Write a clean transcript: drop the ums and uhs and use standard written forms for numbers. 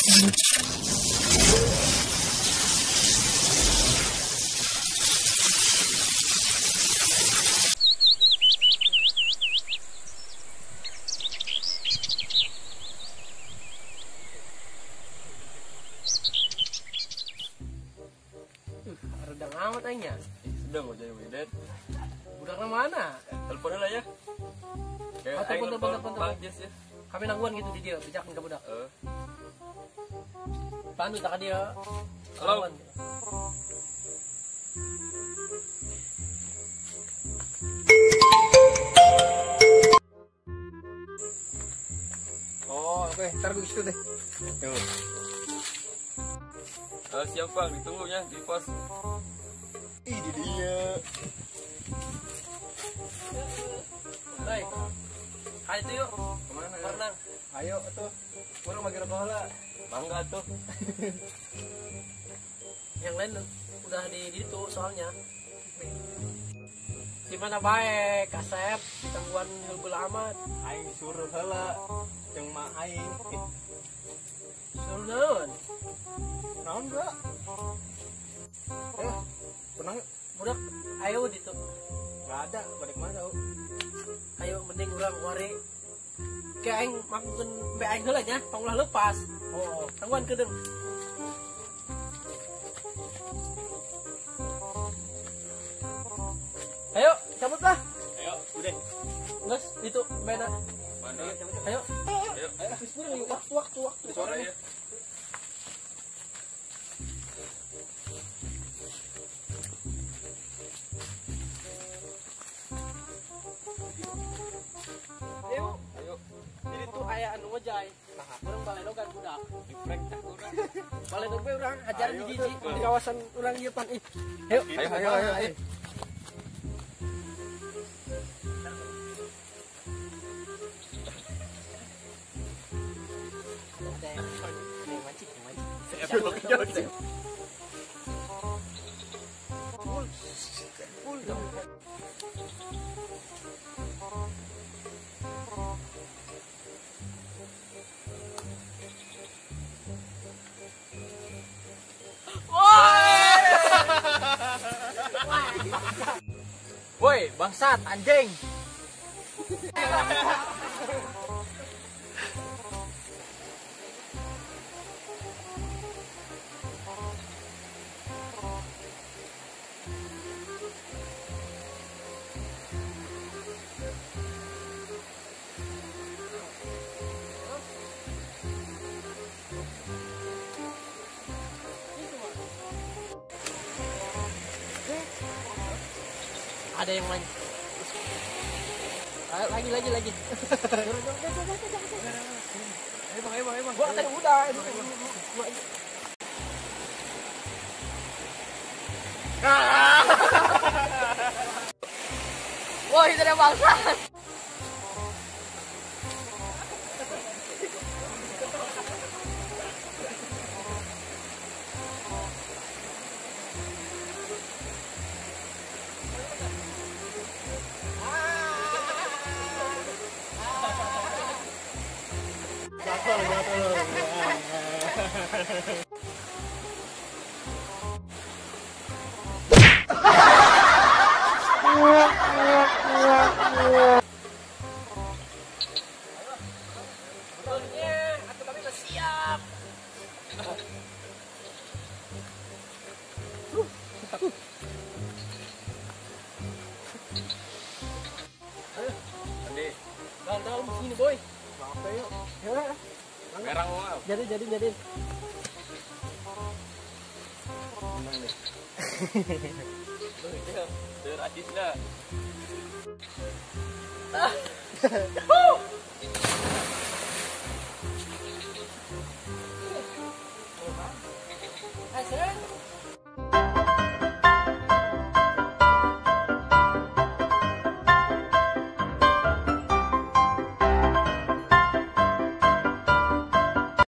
Redang amat aingnya. Sedang mau jadi wedet. Budaknya mana? Telepon lah ya. Oh, telepon. Ya. Kami nangguan gitu di dia, bijakan ke budak. Pandu tak dia. Halo. Oh, oke, ntar gue ke situ deh. Yo. Siap Bang, ditunggu ya di pos. Ih, di dia. Baik. Ayo tuh yuk. Kemana? Berenang. Ayo tuh. Kurang bagi rokok lah. Bangga tuh. Yang lain udah di itu soalnya. Gimana baik, kasep ditangguan heubeuh amat. Aing disuruh heula jeung mak aing. Suruh naon? Naon, Bro? Berenang budak ayo ditu. Enggak ada, balik mana tau. Ayo mending urang wari. Kayak aing makukeun be aing heula nya, pangulah lepas. Oh, tangguan kedeung. Ayo, cabut lah. Ayo, udah. Geus, itu bena. Mana? Ayo. Ayo. Ayo, waktu waktu. Sore ya. Ayo. Ayo. Jadi tuh aya anu ngejai. Nah, urang baledogan budak. Di-prank tah urang. Baledog we urang ajaran di hiji di kawasan urang ieu pan ih. Ayo. Ayo ayo ayo. Ada yang mancing, mancing. Full dong. Woi, bangsat anjing. Ada yang main. Lagi. Ayo bang. Gua tadi udah. Wah, itu ada bangsat. Betulnya, atau kami masih siap. Andi, tahu begini boy. Apa yuk? Merah mau. Jadi. Menang deh. Teradis lah.